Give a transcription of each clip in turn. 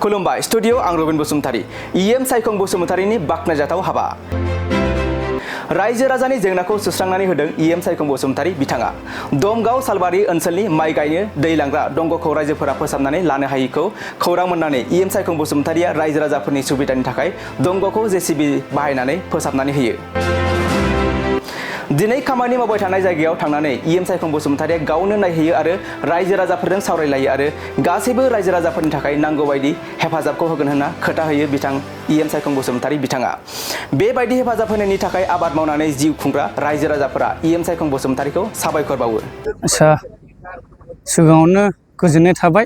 खुलुमबाय स्टुडिअ आं Robin Basumatary EM सायखं बसुमतारीनि बाख्नायजाथाव हाबा रायजो राजानि जेंनाखौ सुस्रांनानै होदों इएम सायखं बसुमतारी बिथाङा दमगाव सालबारि ओनसोलनि माइ गायनो दै लांग्रा दंगखौ रायजोफोरा फोसाबनानै लानो हायैखौ खौरां मोननानै इएम सायखं बसुमतारीया रायजो राजाफोरनि सुबिदानि थाखाय दंगखौ जेसिबि बाहायनानै फोसाबनानै होयो। दिनै खामानि मावबाय थानाय जायगायाव थांनानै इएम सायखं बसुमतारीया गावनो नायहैयो आरो रायजो राजाफोरजों सावरायलायो आरो गासैबो रायजो राजाफोरनि थाखाय नांगौ बायदि हेफाजाबखौ होगोन होनना खोथा होयो बिथां इएम सायखं बसुमतारी बिथाङा। बेबायदि हेफाजाब होनायनि थाखाय आबाद मावनानै जिउ खुंग्रा रायजो राजाफोरा इएम सायखं बसुमतारीखौ साबायखर बावो। आच्छा सिगाङावनो गोजोननाय थाबाय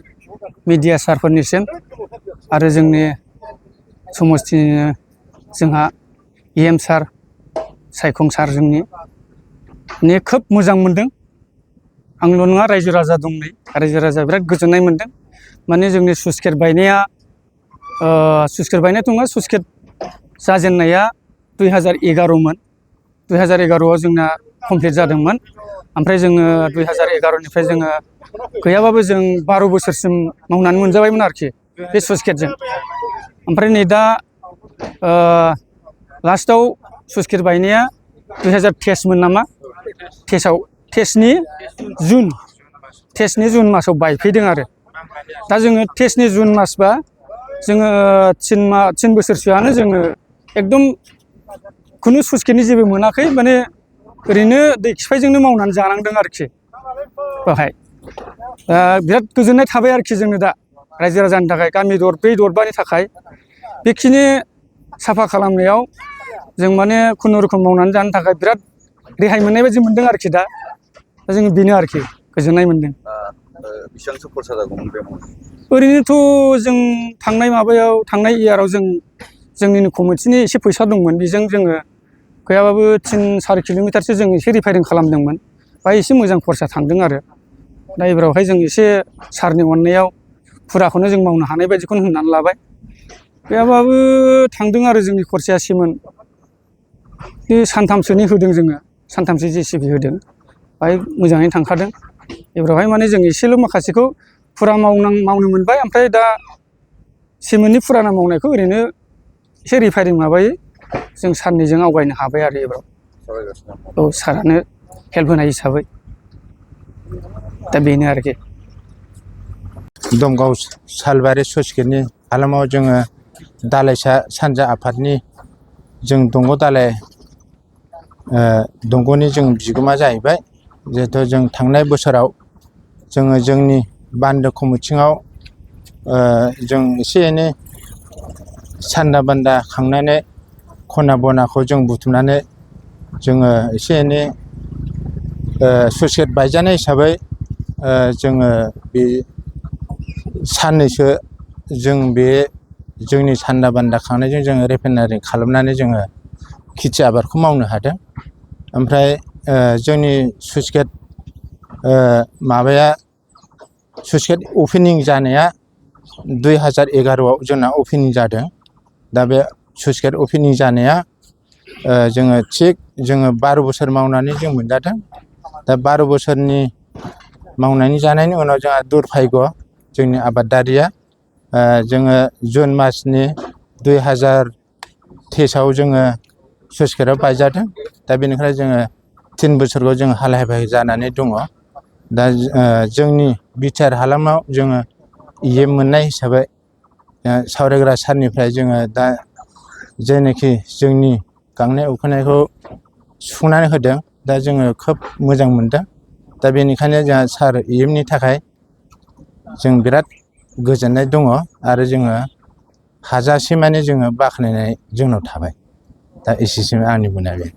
मिडिया सारफोरनिसिम आरो जोंनि समस्थिनिनो जोंहा इएम सार सायखं सार जोंनि खोब मोजां मोनदों। आंल' नङा रायजो राजा दं नै रायजो राजा बिराद गोजोननाय मोनदों। माने जोंनि स्लुइस गेट बायनाया स्लुइस गेट बायनायथ' नङा स्लुइस गेट जाजेननाया 2011मोन 2011आव जोंना कमप्लिट जादोंमोन। ओमफ्राय जोङो 2011निफ्राय जोङो गैयाबाबो जों 12 बोसोरसिम मावनानै मोनजाबायमोन आरोखि बे स्लुइस गेटजों। ओमफ्राय नै दा लास्टआव स्लुइस गेट बायनाया 2023मोन नामा टेस्टनि जुन मासाव बायफैदों आरो दा जोङो टेस्टनि जुन मासबा जोङो 3 बोसोरसोआनो जोङो एकदम खुनु स्लुइस गेटनि जेबो मोनाखै माने ओरैनो दै खिफायजोंनो मावनानै जानांदों आरोखि बेवहाय बिराद गोजोननाय थाबाय आरोखि जोङो दा रायजो राजानि थाखाय गामि दरब्रै दरबानि थाखाय बेखिनि साफा खालामनायाव जों माने खुनुरुखुम मावनानै जानो थाखाय बिराद रेहाय मोननाय बायदि मोनदों आरोखि दा जों बेनो आरोखि गोजोननाय मोनदों। बेसेबांसो खरसा जागौमोन बे ओरैनोथ' जों थांनाय इयाराव जोंनिनो कमिटिनि एसे फैसा दंमोन बेजों जोङो गैयाबाबो 3-4 किल'मिटारसो जों एसे रिफायरिं खालामदोंमोन बाहाय एसे मोजां खरसा थांदों आरो दा एबारावहाय जों एसे सारनि अननायाव फुराखौनो जों मावनो हानाय बायदिखौनो होननानै लाबाय। गैयाबाबो थांदों आरो जोंनि खरसाया सेमोन बे सानथामसोनि होदों जोङो सानथामसो जेसिबि होदों बाहाय मोजाङैनो थांखादों। एबारावहाय माने जों एसेल' माखासेखौ फुरा मावनो मोनबाय। ओमफ्राय दा सेमोननि फुराना मावनायखौ ओरैनो एसे रिफायरिं माबायो जों साननैजों आवगायनो हाबाय आरो एबाराव औ सारानो हेल्प होनाय हिसाबै दा बेनो आरोखि। दमगाव सालबारि स्लुइस गेटनि हालामाव जोङो दालाइसा सानजा आफादनि जों दंग' दालाय दंग'नि जों बिगोमा जाहैबाय। जिहेथु जों थांनाय बोसोराव जोङो जोंनि बान्दो कमिटिङाव जों एसे एनै सान्दा बान्दा खांनानै खना बनाखौ जों बुथुमनानै जोङो एसे एनै स्लुइस गेट बायजानाय हिसाबै जोङो बे साननैसो जों बे जोंनि सान्दा बान्दा खांनायजों जोङो रिफाइनारि खालामनानै जोङो खेथि आबादखौ मावनो हादों। ओमफ्राय जोंनि स्लुइस गेट स्लुइस गेट अपेनिं जानाया 2011आव जोंना अपेनिं जादों। दा बे स्लुइस गेट अपेनिं जानाया जोङो 12 बोसोर मावनानै जों मोनजादों। दा 12 बोसोरनि मावनानै जानायनि उनाव जोंहा दुरभाग्य जोंनि आबादारिया जोङो जुन मासनि 2023आव जोङो स्लुइस गेटआव बायजादों। दा बेनिफ्राय जोङो 3 बोसोरखौ जों हालाय हाफाय जानानै दङ। दा जोंनि बिटिआर हालामाव जोङो इएम मोननाय हिसाबै सावरायग्रा सारनिफ्राय जोङो दा जेनोखि जोंनि गांनाय उखैनायखौ सुफुंनानै होदों दा जोङो खोब मोजां मोनदों। दा बेनिखायनो जोंहा सार इएमनि थाखाय जों बिराद गोजोननाय दङ आरो जोङो हाजासे माने जोङो बाख्नायनाय जोंनाव थाबाय। दा एसेसिम आंनि बुंनाया बे।